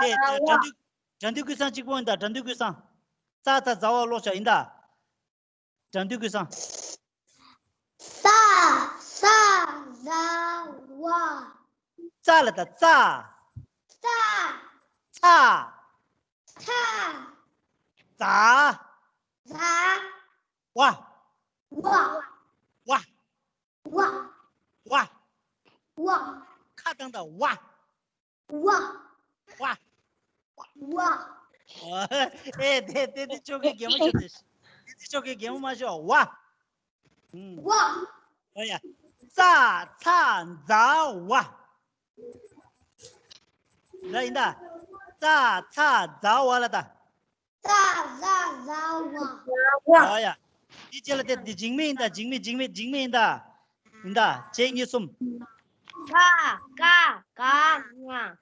དེ་དགྲ་འདུལ་དགྲ་འདུལ་ཀུན་བཟང་གཅིག་པོ་ཡིན་ད། དགྲ་འདུལ་ཀུན་བཟང་། ཙ་ད་ཛ་བ་ཀློག་བྱ་ཡིན་ད། དགྲ་འདུལ་ཀུན་བཟང་། ཙ་ཙ་ ཛ། བ། ཙ་ལ་ད་ཙ། ཙ། ཚ། ཚ། ཛ། ཛ། ཝ། ཝ། ཝ། ཝ། ཝ། ཝ། ཁ་བཏང་ད་ཝ། ཝ། ཝ། ཝ། ཨེ་དེ་དེ་དེ་ཆོ་གའི་གད་མོ་ཤོར་ཏེ། དེ་དེ་ཆོ་གའི་གད་མོ་མ་ཤོར་ཝ། ཝ། ཨོ་ཡ། ཙ། ཚ། ཛ། ཝ། ལ་ཡིན་ད། ཙ། ཚ། ཛ། ཝ་ལ་ད། ཙ། ཛ། ཛ། ཝ། ཨོ་ཡ། དེ་ཅི་ལ་དེ་དེ་འཇིགས་མེད་ཡིན་ད། འཇིགས་མེད། འཇིགས་མེད། འཇིགས་མེད་ཡིན་ད། ཡིན་ད། གཅིག་གཉིས་གསུམ། ག། ག། ག། ང་།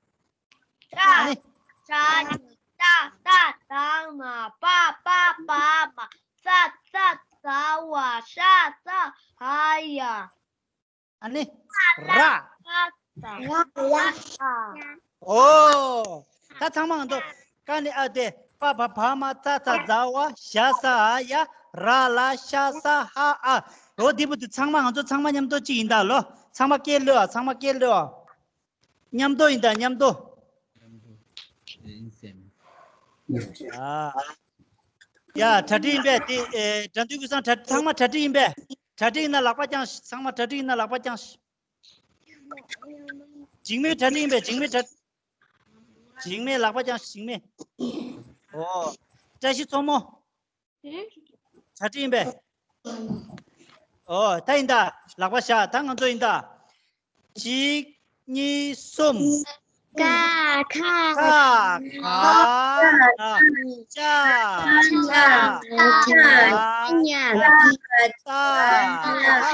ཅ། ཨ་ནི། ཅ། ཏ། ཏ། ད། མ། པ། པ། བ། མ། ཙ། ཙ། ཛ། ཝ། ཤ། ཚ། ཧ། ཡ། ཨ་ནི། ར། ར། ལ། ཨ། ཨོ། ད་ཚང་མ་ང་ཚོ་ཀ་ནས་ཨ་དེ་པ་བ་བ་མ་ཙ་ཚ་ཛ་ཝ་ཤ་ས་ཨ་ཡ་ར་ལ་ཤ་ས་ཧ་ཨ། ཨོ་དེ་བུ་དུ་ཚང་མ་ང་ཚོ་ཚང་མ་མཉམ་དུ་གཅིག་ཡིན་ད་ལོ། ཚང་མ་སྐད་ལོ། ཨ་ཚང་མ་སྐད་ལོ། མཉམ་དུ་ཡིན་ད་མཉམ་དུ། ཨ། ཡ་གྲ་སྒྲིག་ཡིན་པས་དེ་ཨེ་དགྲ་འདུལ་ཀུན་བཟང་གྲ་ཚང་མ་གྲ་སྒྲིག་ཡིན་པས། གྲ་སྒྲིག་ཡིན་ན་ལག་པ་བརྐྱངས་ཤིག་ཚང་མ་གྲ་སྒྲིག་ཡིན་ན་ལག་པ་བརྐྱངས་ཤིག་འཇིགས་མེད་གྲ་སྒྲིག་ཡིན་པས། འཇིགས་མེད་གྲ། འཇིགས་མེད་ལག་པ་བརྐྱངས་ཤིག་འཇིགས་མེད། ཨོ། བཀྲ་ཤིས་མཚོ་མོ། གྲ་སྒྲིག་ཡིན་པས། ཨོ་ད་ཡིན་ད། ལག་པ་བཞག་ད་ང་ཚོ་ཡིན་ད། གཅིག་གཉིས། གསུམ། ཀ། ཁ། ཁ། ག། ང་། ཅ། ཅ། ཉ། ཉ། ཏ། ཏ།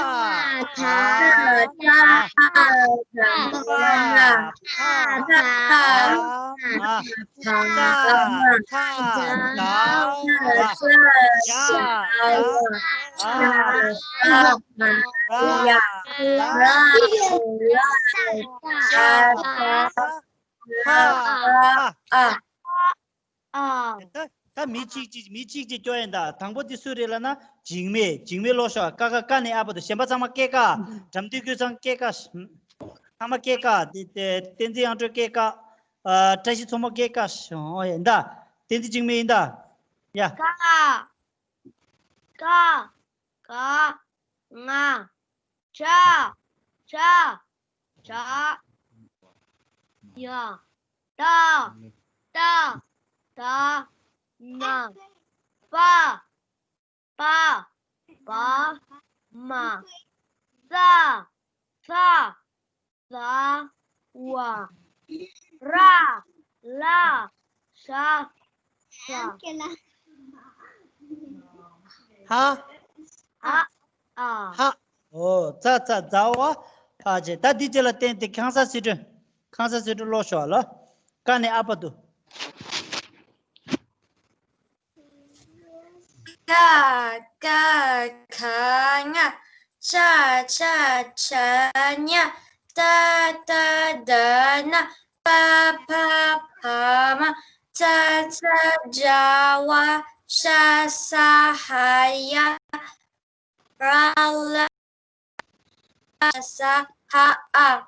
ད། ད། ཕ། ཕ། མ། ཙ། ཚ། ཛ། ཝ། ཤ། ཡ། ཡ། ཡ། ཡ། ཧ། ཨ། ཨ། ད་ད་མི་གཅིག་གཅིག་མི་གཅིག་གཅིག་སྐྱོ་ཡིན་ད། དང་པོ་དེ་སུ་རེད་ལབ་ན་འཇིགས་མེད། འཇིགས་མེད་ལོ་ཤོག་ཀ་ཁ་ཀ་ནས་ཨ་བར་དུ། གཞན་པ་ཚང་མ་སྐད་ཀ་དགྲ་འདུལ་ཀུན་བཟང་སྐད་ཀ་ཚང་མ་སྐད་ཀ་དེ་དེ་བསྟན་འཛིན་དབྱངས་སྒྲོན་སྐད་ཀ་ཨ་བཀྲ་ཤིས་མཚོ་མོ་སྐད་ཀ་ཨོ་ཡིན་ད། བསྟན་འཛིན་འཇིགས་མེད་ཡིན་ད། ཡ། ཀ། ཀ། ག། ང་། ཅ། ཅ། ཇ། ཡ། ཏ། ཏ། ད། མ། པ། པ། བ། མ། ཙ། ཚ། ཛ། ཝ། ར། ལ། ཤ། ས། ཧ། ཧ། ཨ། ཧ། ཨོ། ཙ་ཚ་ཛ་ཝ་ཕ་ཇེ། ད་འདི་རྗེས་ལ་བསྟན་ཏེ་ཁང་གསར་སི་ཁྲོན། ཁང་གསར་སི་ཁྲོན་ཀློག་ཤོག་ལ། ཀ་ནས་ཨ་བར་དུ། ཀ། ཀ། ག། ང་། ཅ། ཅ། ཇ། ཉ། ཏ། ཏ། ད། ན། པ། ཕ། བ། མ། ཙ། ཚ། ཛ། ཝ། ཤ། ས། ཧ། ཡ། ར། ལ། ཤ། ས། ཧ། ཨ།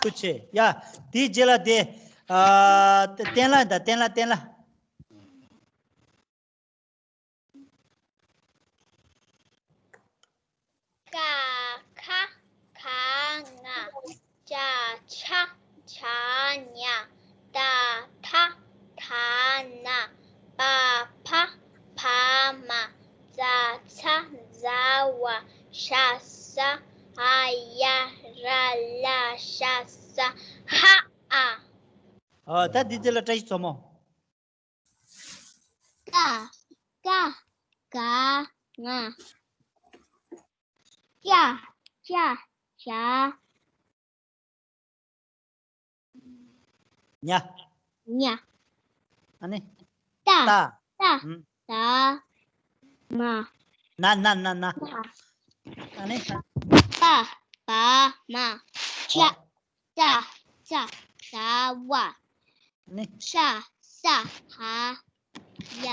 ཐུགས་རྗེ་ཆེ། ཡ། དེའི་རྗེས་ལ་དེ། ཨ། བསྟན་ལ་དང་བསྟན་ལ་བསྟན་ལ། ཀ། ཁ། ག། ང་། ཅ། ཆ། ཇ། ཉ། ཏ། ཐ། ད། ན། པ། ཕ། བ། མ། ཙ། ཚ། ཛ། ཝ། ཤ། ས། འ། ཡ། ར། ལ། ཤ། ས། ཧ། ཨ། ཨ། ད་འདི་རྗེས་ལ་བཀྲ་ཤིས་མཚོ་མོ། ཀ། ཀ། ག། ང་། ཅ། ཅ། ཇ། ཉ། ཉ། ཨ་ནི། ཏ། ཏ། ཏ། ཨུམ། ད། མ། ན། ན། ན། ན། ཨ་ནི། པ། བ། མ། ཅ། ཨ། ཅ། ཙ། ཛ། ཝ། ཨ་ནི། ཤ། ས། ཧ། ཡ།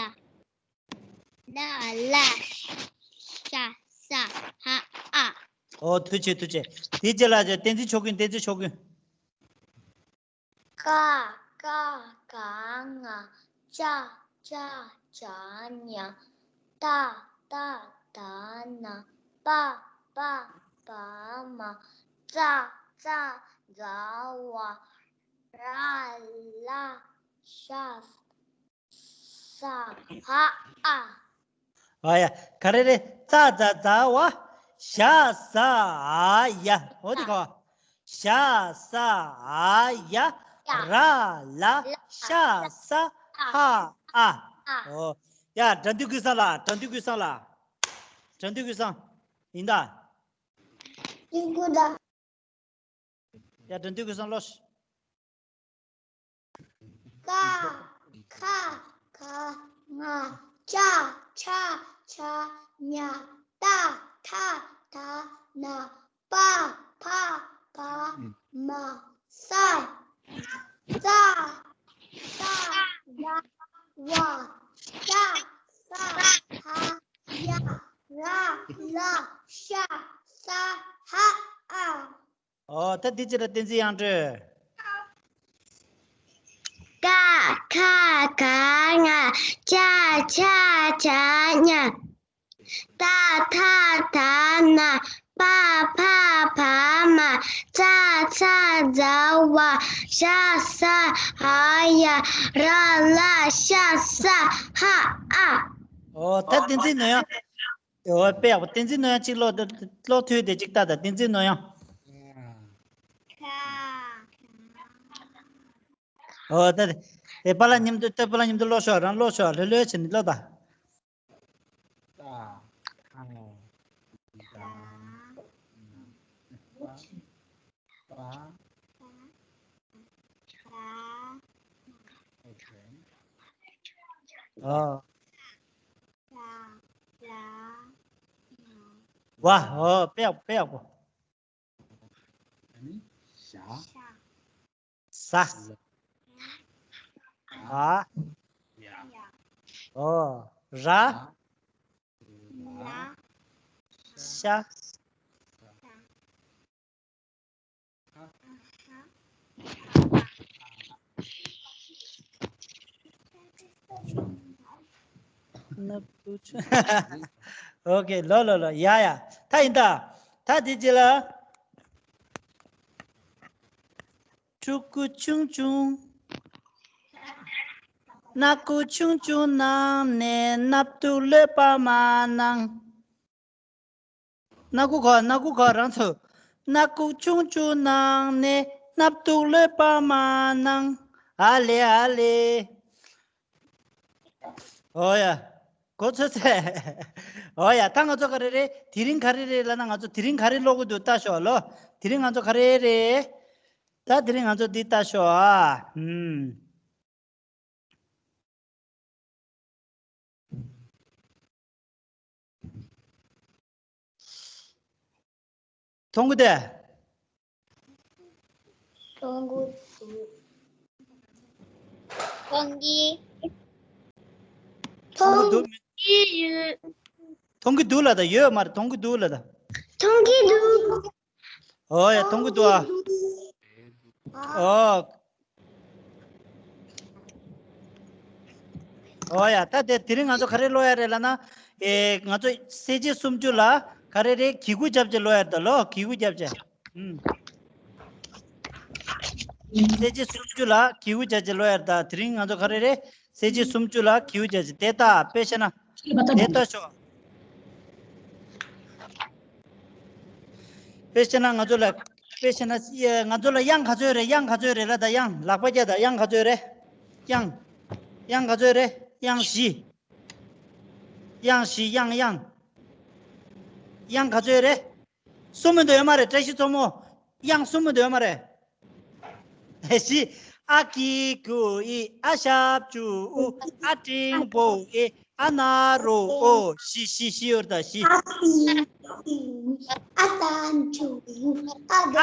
ན། ལ། ཤ། ས། ཧ། ཨ། ཨོ། ཐུགས་རྗེ་ཆེ། ཐུགས་རྗེ་ཆེ། དེའི་རྗེས་ལ་བསྟན་འཛིན་ཆོས་ཀུན། བསྟན་འཛིན་ཆོས་ཀུན། ཀ་ཀ་ག་ང་། ཅ་ཅ་ཇ་ཉ། ཏ་ཏ་ད་ན། པ་པ་བ་མ། ཙ་ཙ་ཛ་ཝ། ར་ལ་ཤ་ས་ཧ་ཨ། ཨ་ཡ། ག་རེ་རེད། ཙ་ཛ་ཛ་ཝ། ཞ་ཟ་འ་ཡ། འོ་དེ་ག་བ། ཞ་ཟ་འ་ཡ། ར་ལ་ཤ་ས་ཧ་ཨ། འོ་ཡ། དགྲ་འདུལ་ཀུན་བཟང་ལགས། དགྲ་འདུལ་ཀུན་བཟང་ལགས། དགྲ་འདུལ་ཀུན་བཟང་། ཡིན་ད། ཡིན་ཀུན་ད། ཡ། དགྲ་འདུལ་ཀུན་བཟང་ལོ། ཀ་ཁ་ག་ང་། ཅ་ཆ་ཇ་ཉ། ཏ་ཐ་ད་ན། པ་ཕ་བ་མ། ས་ཙ་ས་ཛ་ཝ། ཤ་ས་ཧ་ཡ། ར་ལ་ཤ་ས་ཧ་ཨ། ཨོ། ད་འདི་ཅི་ལ་བསྟན་འཛིན་དབྱངས་སྒྲོན། ཀ་ཁ་ག་ང་། ཅ་ཆ་ཇ་ཉ། ཏ་ཐ་ད་ན། པ་ཕ་བ་མ། ཙ་ཚ་ཛ་ཝ། ཤ་ས་ཧ་ཡ། ར་ལ་ཤ་ས་ཧ་ཨ། ཨོ། ད་བསྟན་འཛིན་ནོར་དབྱངས། ཨོ། དཔེ་ཡག་པོ། བསྟན་འཛིན་ནོར་དབྱངས་གཅིག་ཀློག་ཀློག་ཐུབ་དེ་གཅིག་ལྟ་དང་། བསྟན་འཛིན་ནོར་དབྱངས། ཨོ། ད་དེ་དེ་པཱ་ལགས་མཉམ་དུ། ད་པཱ་ལགས་མཉམ་དུ་ཀློག་ཤོག་རང་ཀློག་ཤོག་ལྷོད་ལྷོད་བྱས་ནས་ཀློག་དང་། ཏ་ཁ་ད་ན་པ་པ་ཨོ་ཁེ། ཨོ། ཝ། ཨོ། དཔེ་ཡག་པོ། དཔེ་ཡག་པོ། ཨ་ནི་ཞ། ཟ། ཨ། ཡ། ཨོ། ར། ལ། ཤ། ནབ་ཏུ་ཆུ། ཨོ་ཁེ། ལོ་ལོ་ལོ། ཡ་ཡ། ད་ཡིན་ད། ད་དེ་རྗེས་ལ། ཕྲུ་གུ་ཆུང་ཆུང་། སྣ་ཁུག་ཆུང་ཆུང་ནང་ནས་སྣབས་ཐུག་གློད་པ་མ་གནང་། སྣ་ཁུག་ག་སྣ་ཁུག་ག་རང་ཚོ། སྣ་ཁུག་ཆུང་ཆུང་ནང་ནས་སྣབས་ཐུག་གློད་པ་མ་གནང་། ཨ་ལེ་ཨ་ལེ། ཨོ་ཡ། གོ་ཚོད་ཚད། ཨོ་ཡ། ད་ང་ཚོ་ག་རེ་རེད། དེ་རིང་ག་རེ་རེད་ལབ་ན། ང་ཚོ་དེ་རིང་ག་རེ་ཀློག་གི་འདུག་ལྟ་ཤོག་ལོ། དེ་རིང་ང་ཚོ་ག་རེ་རེད། ད་དེ་རིང་ང་ཚོ་འདི་ལྟ་ཤོག་ཨ། ཧུམ། མཐོང་གི་དེ། མཐོང་གི་འདུག་མཐོང་གི་མཐོང་གི་ཡོད། མཐོང་གི་འདུག་ལ་ད་ཡོད་མ་རེད། མཐོང་གི་འདུག་ལ་ད། མཐོང་གི་འདུག་ཨོ་ཡ། མཐོང་གི་འདུག་ཨ། ཨོ། ཨོ་ཡ། ད་དེ་དེ་རིང་ང་ཚོ་ག་རེ་ཀློག་ཡ་རེད་ལབ་ན། ཨེ། ང་ཚོ་གསལ་བྱེད་སུམ་ཅུ་ལ་ག་རེ་རེད། གི་གུ་རྒྱབ་བྱས་ཀློག་ཡ་རེད་ད་ལོ། གི་གུ་རྒྱབ་བྱས། ཨུམ། གསལ་བྱེད་སུམ་ཅུ་ལ་གི་གུ་རྒྱབ་བྱས་ཀློག་ཡ་རེད་ད། དེ་རིང་ང་ཚོ་ག་རེ་རེད། གསལ་བྱེད་སུམ་ཅུ་ལ་གི་གུ་རྒྱབ་བྱས། དེ་ལྟ་དཔེ་བཤད་ན། དེ་ལྟ་ཤོག་དཔེ་བཤད་ན་ང་ཚོ་ལ། དཔེ་བཤད་ན་ང་ཚོ་ལ་དབྱངས་ག་ཚོད་རེད། དབྱངས་ག་ཚོད་རེད་ལབ་དང་། དབྱངས་ལག་པ་རྒྱག་དང་། དབྱངས་ག་ཚོད་རེད། དབྱངས། དབྱངས་ག་ཚོད་རེད། དབྱངས་བཞི། དབྱངས་བཞི། དབྱངས། དབྱངས། དབྱངས་ག་ཚོད་རེད། གསུམ་མི་འདུག་ཡོད་མ་རེད། བཀྲ་ཤིས་མཚོ་མོ། དབྱངས་གསུམ་མི་འདུག་ཡོད་མ་རེད། བཞི། ཨ་ཀི་ཀུ་ཨི། ཨ་ཞབས་ཀྱུ་ཨུ། ཨ་འགྲེང་བུ་ཨེ། ཨ་ན་རོ་ཨོ། བཞི། བཞི། བཞི་ཡོད་ད། བཞི།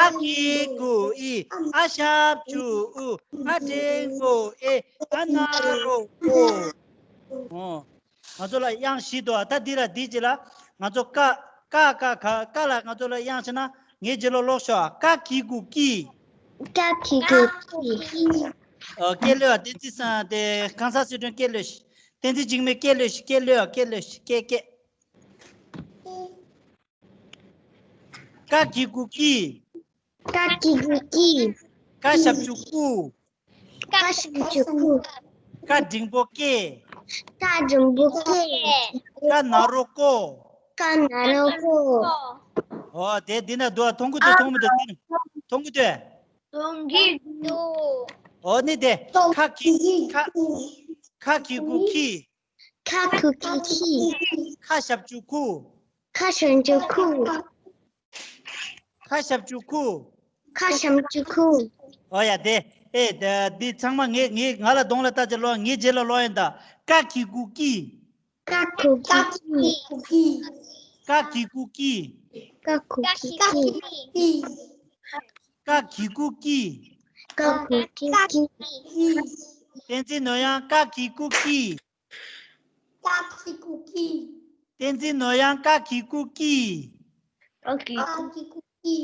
ཨ་ཀི་ཀུ་ཨི། ཨ་ཞབས་ཀྱུ་ཨུ། ཨ་འགྲེང་བུ་ཨེ། ཨ་ན་རོ་ཨོ། ཨོ། ང་ཚོ་ལ་དབྱངས་བཞི་འདུག་ཨ། ད་འདི་ལ་འདི་ཅི་ལ། ང་ཚོ་ཀ་ཀ་ཀ་ཁ་ཀ་ལ་ང་ཚོ་ལ་དབྱངས་བྱས་ན། ངའི་རྗེས་ལ་ཀློག་ཤོག་ཀ་གི་གུ་ཀི། ཀ་གི་གུ་ཀི། ཨོ། སྐད་ལོས་ཨ། བསྟན་འཛིན་སང་དེ་གང་ཟག་སི་ཁྲོན་སྐད་ལོས་ཤིག་བསྟན་འཛིན་འཇིགས་མེད་སྐད་ལོས་ཤིག་སྐད་ལོས་ཨ། སྐད་ལོས་ཤིག་སྐད་སྐད། ཀ་གི་གུ་ཀི། ཀ་གི་གུ་ཀི། ཀ་ཞབས་ཀྱུ་ཀུ། ཀ་ཞབས་ཀྱུ་ཀུ། ཀ་འགྲེང་བུ་ཀེ། ཀ་འགྲེང་བུ་ཀེ། ཀ་ན་རོ་ཀོ། ཀ་ན་རོ་ཀོ། ཨོ། དེ་འདི་ན་འདུག་ཨ། མཐོང་གི་འདུག་མཐོང་མི་འདུག་མཐོང་གི་འདུག་མཐོང་གི་འདུག་ཨོ། ནི་དེ་ཁ་གི་ཁ། ཁ་གི་གུ་ཁི། ཁ་གི་གུ་ཁི། ཁ་ཞབས་ཀྱུ་ཁུ། ཁ་ཞབས་ཀྱུ་ཁུ། ཁ་ཞབས་ཀྱུ་ཁུ། ཁ་ཞབས་ཀྱུ་ཁུ། ཨོ་ཡ་དེ། ཨེ་ད་འདི་ཚང་མ་ངས་ངས་ང་ལ་གདོང་ལ་ལྟ་ཅིག་ཀློག་ངའི་རྗེས་ལ་ཀློག་ཡིན་ད། ཀ་གི་གུ་ཀི། ཀ་གི་གུ་ཀི། ཀ་གི་གུ་ཀི། ཀ་གི་གུ་ཀི། ཀ་གི་གུ་ཀི། ཀ་གི་གུ་ཀི། བསྟན་འཛིན་ནོར་དབྱངས། ཀ་གི་གུ་ཀི། ཀ་གི་གུ་ཀི། བསྟན་འཛིན་ནོར་དབྱངས། ཀ་གི་གུ་ཀི། ཀ་གི་གུ་ཀི།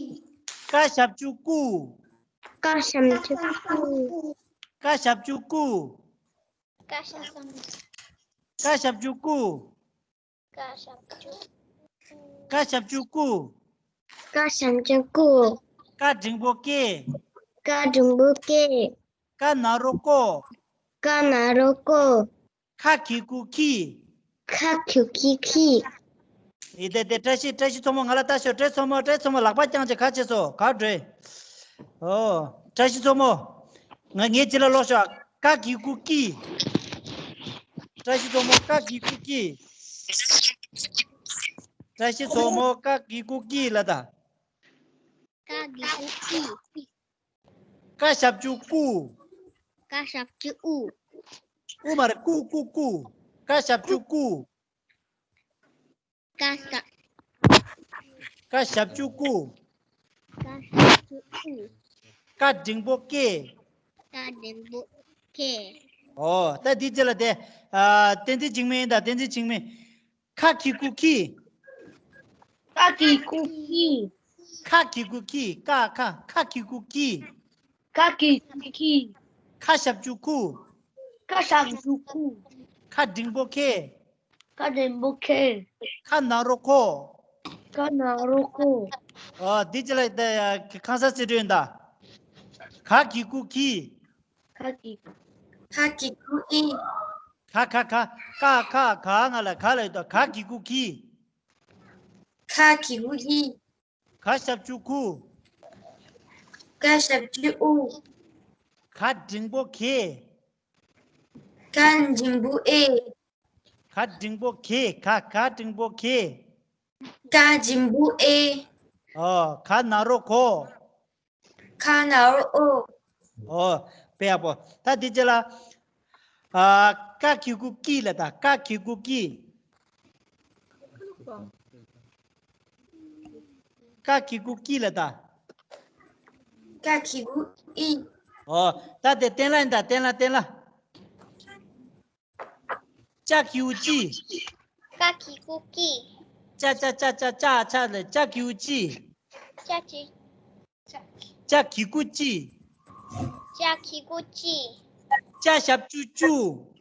ཀ་ཞབས་ཀྱུ་ཀུ། ཀ་ཞབས་ཀྱུ་ཀུ། ཀ་ཞབས་ཀྱུ་ཀུ། ཀ་ཞབས་ཀྱུ་ཀུ། ཀ་ཞབས་ཀྱུ་ཀུ། ཀ་ཞབས་ཀྱུ་ཀུ། ཀ་འགྲེང་བུ་ཀེ། ཀ་འགྲེང་བུ་ཀེ། ཀ་ན་རོ་ཀོ། ཀ་ན་རོ་ཀོ། ཁ་གི་གུ་ཁི། ཁ་གི་གུ་ཁི། ཨེ་དེ་དེ་བཀྲ་ཤིས། བཀྲ་ཤིས་མཚོ་མོ་ང་ལ་ལྟ་ཤོག་བཀྲ་ཤིས་མཚོ་མོ། བཀྲ་ཤིས་མཚོ་མོ་ལག་པ་བརྐྱངས་བྱས་ག་བྱས་སོང་། ག་འགྲོ། ཨོ། བཀྲ་ཤིས་མཚོ་མོ། ང་ངའི་རྗེས་ལ་ཀློག་ཤོག་ཀ་གི་གུ་ཀི། བཀྲ་ཤིས་མཚོ་མོ། ཀ་གི་གུ་ཀི། བཀྲ་ཤིས་མཚོ་མོ། ཀ་གི་གུ་ཀི་ལ་ད། ཀ་གི་གུ་ཀི། ཀ་ཞབས་ཀྱུ་ཀུ། ཀ་ཞབས་ཀྱུ་ཀུ། ཀུ་མ་རེད། ཀུ་ཀུ་ཀུ། ཀ་ཞབས་ཀྱུ་ཀུ། ཀ་ཞབས། ཀ་ཞབས་ཀྱུ་ཀུ། ཀ་ཞབས་ཀྱུ་ཀུ། ཀ་འགྲེང་བུ་ཀེ། ཀ་འགྲེང་བུ་ཀེ། ཨོ། ད་འདི་རྗེས་ལ་དེ། ཨ། བསྟན་འཛིན་འཇིགས་མེད་ཡིན་ད། བསྟན་འཛིན་འཇིགས་མེད། ཁ་གི་གུ་ཁི། ཁ་གི་གུ་ཁི། ཁ་གི་གུ་ཁི། ཀ་ཁ། ཁ་གི་གུ་ཁི། ཁ་གི་གུ་ཁི། ཁ་ཞབས་ཀྱུ་ཁུ། ཁ་ཞབས་ཀྱུ་ཁུ། ཁ་འགྲེང་བུ་ཁེ། ཁ་འགྲེང་བུ་ཁེ། ཁ་ན་རོ་ཁོ། ཁ་ན་རོ་ཁོ། ཨོ། འདི་རྗེས་ལ་ད་ཁང་གསར་སི་ཁྲོན་ད། ག་གི་གུ་གི། ག་གི་གུ་གི། ཨི། ག་ག་ག། ཀ་ཁ་ག་ང་ལ་ག་ལ་ཡོད་དོ། ག་གི་གུ་གི། ག་གི་གུ་གི། ག་ཞབས་ཀྱུ་གུ། ག་ཞབས་ཀྱུ་གུ། ག་འགྲེང་བུ་གེ། ག་འགྲེང་བུ་གེ། ག་འགྲེང་བུ་གེ། ག་ག་འགྲེང་བུ་གེ། ག་འགྲེང་བུ་གེ། ཨོ། ག་ན་རོ་གོ། ག་ན་རོ་གོ། ཨོ། དཔེ་ཡག་པོ། ད་འདི་རྗེས་ལ། ཨ། ཀ་གི་གུ་ཀི་ལ་ད། ཀ་གི་གུ་ཀི། ཀ་གི་གུ་ཀི་ལ་ད། ཀ་གི་གུ་ཀི། ཨོ། ད་དེ་བསྟན་ལ་ཡིན་ད། བསྟན་ལ། བསྟན་ལ། ཅ་གི་གུ་ཅི། ཀ་གི་གུ་ཀི། ཅ་ཅ་ཅ་ཅ་ཅ་ཅ་ལ་ཅ་གི་གུ་ཅི། ཅ་གི། ཅ་གི་གུ་ཅི། ཅ་གི་གུ་ཅི། ཅ་ཞབས་ཀྱུ་ཅུ།